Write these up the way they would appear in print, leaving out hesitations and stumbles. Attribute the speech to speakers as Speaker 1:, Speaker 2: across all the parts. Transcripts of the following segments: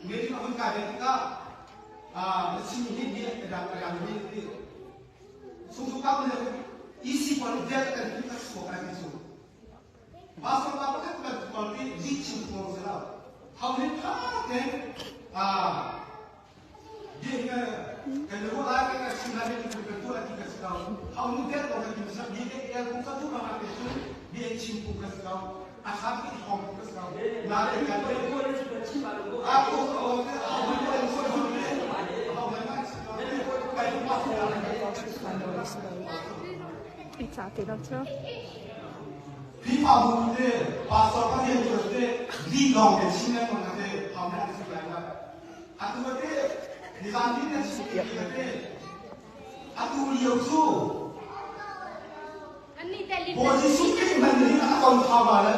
Speaker 1: Meeting a hun kai ve tikah na chimmi hi hi a dang a dang hi ti. Sungsu kam le EC pawl nih bia kan ti ka chuak ai ti cu. Pastor pa pakhat bantuk pawl nih lih chim pawl si lo. Hau hin tha tein kan ruah lai kan chim lai kan kan tuah ti ka si ko. Hau nu det lo kan tim sak bi ke el kung ka tu ma ke cu bi chim kung ka si ko. A tha ki thong ka si ko. Na le kan a ko ko hau nu ko ko hau mai mai si ko. Kai ma
Speaker 2: I ca ti lo cu.
Speaker 1: Khrihfabu te, pastor ka rian tuan te, li lawng te chin lengmang na te, hau na si lai lo. Atu te, nizan ni na chim ti te, atu lio cu Bawi Jesuh Khrih hman nih a ton thau ba le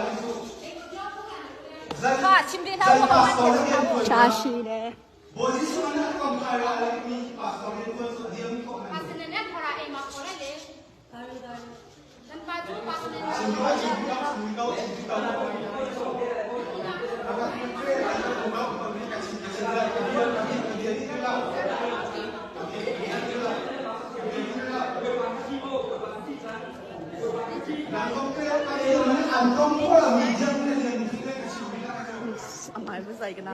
Speaker 2: Zai
Speaker 1: pastor na rian tuan
Speaker 2: Cha shi le.
Speaker 1: Bawi Jesuh nih a ton thai ra le mi pastor rian tuan cu a diam ko.
Speaker 2: Amai va zai ka na.